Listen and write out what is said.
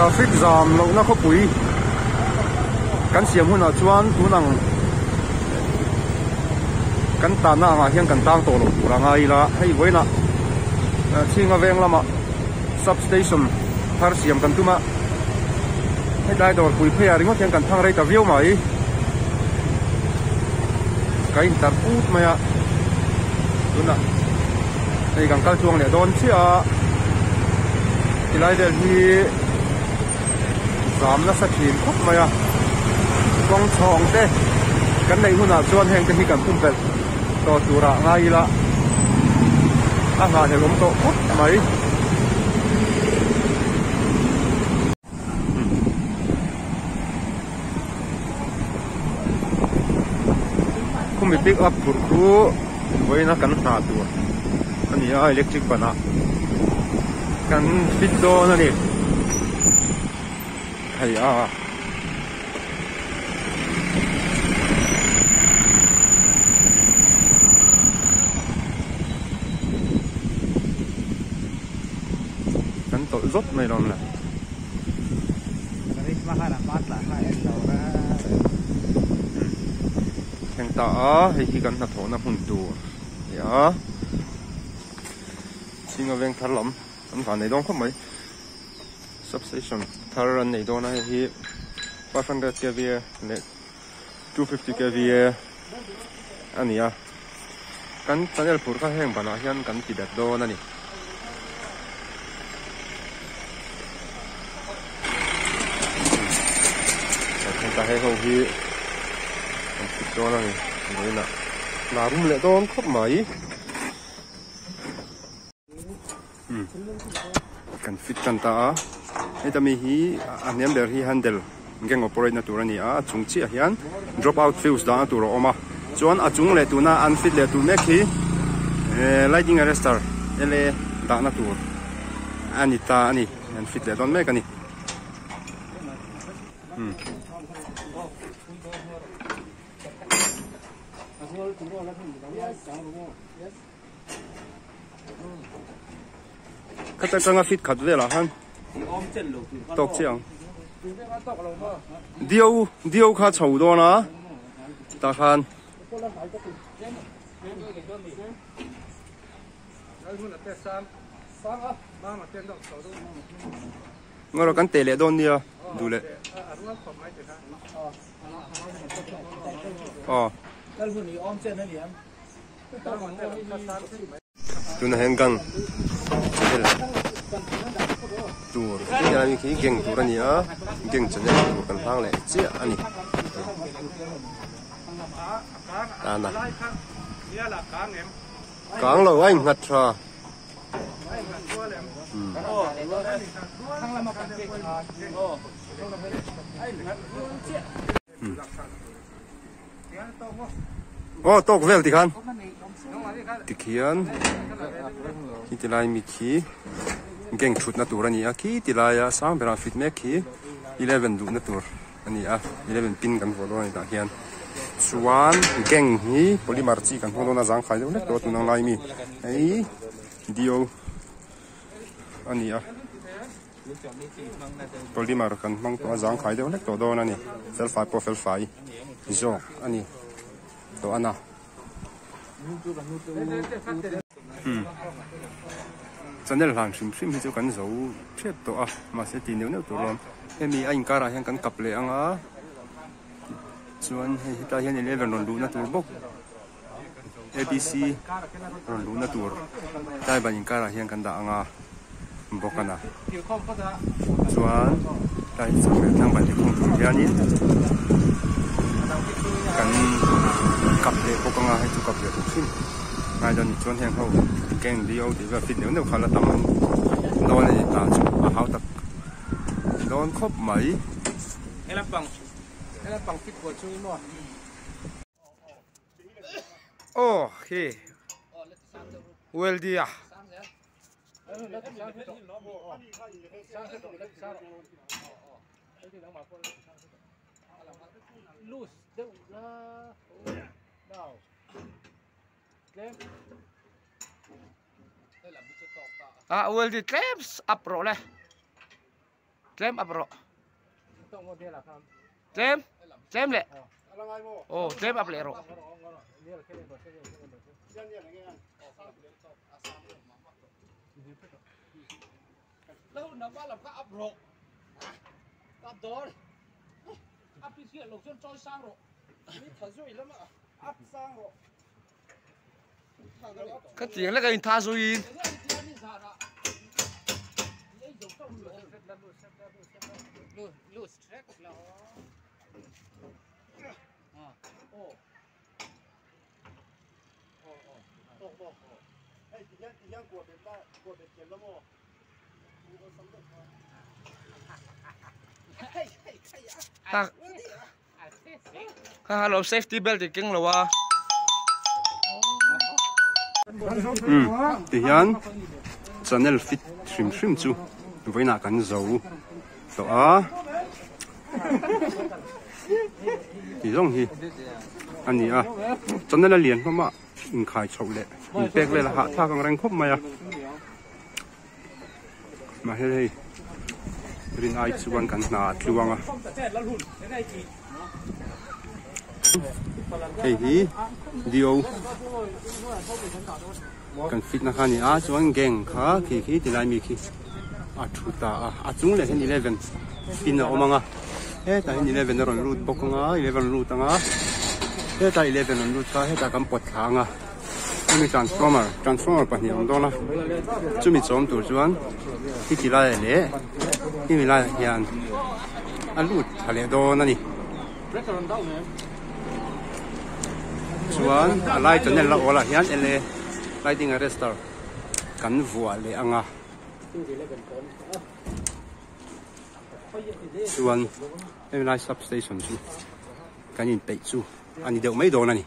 Traffic zam lohna khawpui kan siam hunah chuan tun ang kan tanna angah hian kan tang tawh lo tur a ngai ila hei vawiinah chhinga veng lamah substation thar siam kan tum a hetlai dawrpui pheiah ringawt hian kan thang rei ta viau mai ka intarh ut mai a tunah hei kan kal chuang leh dawn chiah a tilai vel hi zam nasa thin khawp mai a kawng chhawng te kan neih hunah chuan heng te hi kan pumpelh tawh turah ngai ila a nghahhlelh awm tawh khawp mai. Khumi pick up phurh khu vawiina kan hna tur a ni a electric ban ah kan fit dawn a ni hei a. Kan tawlh zawt mai lawm le. Thleng ta a hei hi kan hnathawhna hmun tur a ni a chhinga veng thar lam an van nei dawn khawp mai substation thar an nei dawn a hei hi 500 kva leh 250 kva a ni a kan channel phur kha heng banah hian kan ti bet dawn a ni. Ta hei ho hi kan fit dawn a ni vawiinah hna rum leh dawn khawp mai. Kan fit tan ta a heta mi hi a hniam ber hi handle gang operate na tur a ni a a chung chiah hian drop out fuse dahna tur a awm a chuan a chung leh tuna an fit leh tur mek hi lightning arrester la dahna tur a ni ta a ni an fit leh dawn mek a ni. Khata tanga fit khat velah khan tawk chiah ang dio dio kha chho dawn a tah khan ngaw kan teh leh dawn nia duh leh aw. Tunah hian gang channel tur helai khi gang tur a ni a gang channel tur kan hlang leh chiah a ni tana kang lo a innghat tha Aw tawk vel tikhan tikhian khi ti lai mi khi gang thutna tur a ni a khi ti laia sang berah fit mek khi eleven duhna tur a ni a eleven pin kan vuah dawn a ni tah hian chuan gang hi polymer chi kan hmang dawn a zangkhai deuh hlek tawh a tun ang lai mi hei dio a ni a. Polymer kan hmang tawh a zangkhai deuh hlek tawh dawn a ni felfai pawh felfai zawk a ni tawh a na channel hlan hrim hrim hi chu kan zo thep tawh a mahse tih neuh neuh tur lawm hemi a inkarah hian kan kap leh ang a chuan hei hetlai hian eleven rawn luhna tur bawk. Abc rawn luhna tur tlai ban inkarah hian kan dah ang a bawk a na chuan tlai chak leh thlang ban inkhawm tur hianin kan kap leh bawk ang a hei chu kap leh bawk hrim ngai dawn ni chuan heng ho gang do tih vel fit neuh neuh kha la tam dawn a ni ta chu a hau tak dawn khawp mai. Aw khi weldy a ah weldy tlem up rawh le. Tlem up rawh. Tlem tlem leh. Aw tlem up leh rawh. Ka tiang lek a in tha zuiin. Kha kha lo safety belt i keng lo a. Umm tihian channel fit hrim hrim chu vawiinah kan zo tawh a ti zawng hi a ni a channel a lian hlawm a inkhai chhoh leh inpek vel a hahthlak ang reng khawp mai a. Mahse hei rin ai chuan kan hna a tluang a hei hi dio kan fit na kha a ni a chuan gang kha khi khi tilai mi khi a thu ta a a chung leh hian eleven pin a awm ang a hetah hian eleven a rawn lut bawk ang a eleven a lut ang a hetah eleven a rawn lut kha hetah kan pawt thla ang a. Hemi transformer transformer pahnih a awm dawn a chumi chawm tur chuan heti laiah leh hemi laiah hian a lut tha leh dawn a ni chuan a lai channel la awl ah hian la lighting arrester kan vuah leh ang a chuan hemi lai substation chu kan inpeih chu a ni deuh mai dawn a ni.